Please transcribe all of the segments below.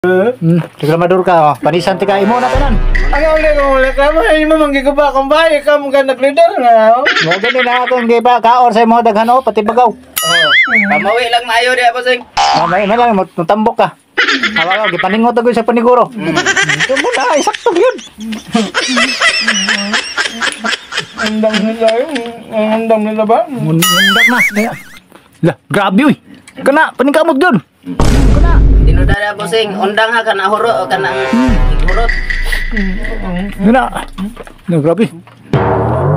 Reklamador ka, oh. Panisan ti ka imo na tanan. Ang uli ko mula ka mo, ay mo manggiguba akong bahay, ikaw mo ka nag-leader nga. Oh. Mo gani na akong giba kaon sa imo daghan oh, pati bagaw. Oh. Pamawi lang maayo diha, bossing. Mamay man lang mo tambok ka. Awa gipaningot ako sa paniguro. Ito mo na, ay, sakto yun. Andam nila yun. Ang andam nila ba? Mundak na. Lah, grabe uy. Kana, paningkamot yun. Kana. Tinuda bossing, undang ha kana huro o kanang hurot. Kana. No, grabe.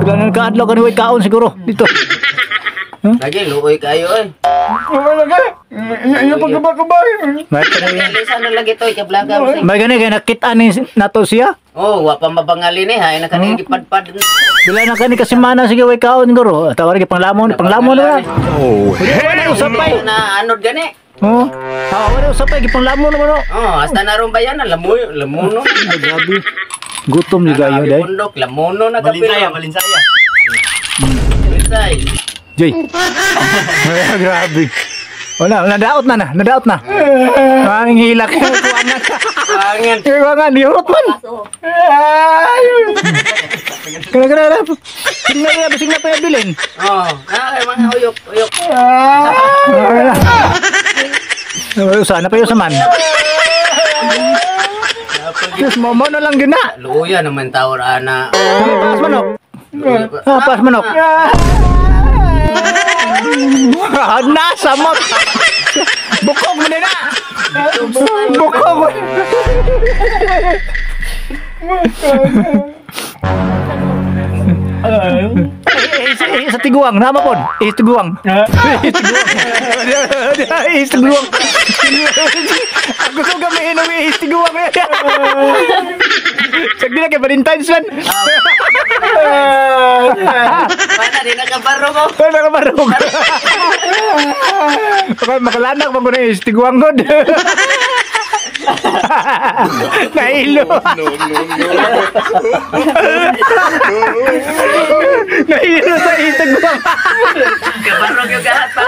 Pila na kaadlaw kani way kaon siguro dito. Lagi luoy kayo oy. Wala ka. Iyo pagkaba ko ba? May gani. Lisa na lagi toy kablaga bossing. May gani kay nakita ni nato siya. Oh, wa pa mabangali ni hay na kani gipadpad. Pila na kani kasimana sige way kaon siguro. Tawag gi panglamon, panglamon na. Oh, Wala usapay. Na anod gani. Oh. Ah, wala usapay gipanglamon naman oh. Oh, hasta naron bayan na lamoy, lamono. Ay, grabe. Gutom ni gayo day. Pundok, lamono na kapilo. Balinsaya, balinsaya. Balinsay. Jay. Ay, grabe. Wala, nadaot na na, nadaot na. Ang hilak. Kuangan. Kuangan. Kuangan, diurot man. Kana kana na. Sing na, sing na pa bilin. Oh, na mga uyok, uyok. Sana pa yun sa man. Diyos mo, mo na lang yun na. Luya naman tawar ana. Paas manok. Ah, paas manok. Nasa mo. Bukog mo na. Bukog mo. Sa tiguang, nama pon. Eh, tiguang. Eh, tiguang. Eh, tiguang. Ako ko kami inom eh, tiguang. Sagdi na kay Valentine's man. Mana di nakabarog ko. Wala nakabarog. Okay, makalanak pa ko na eh, tiguang god. Nailo. No, no, no. Nailo sa itiguang. Kabarog yung gahat pa.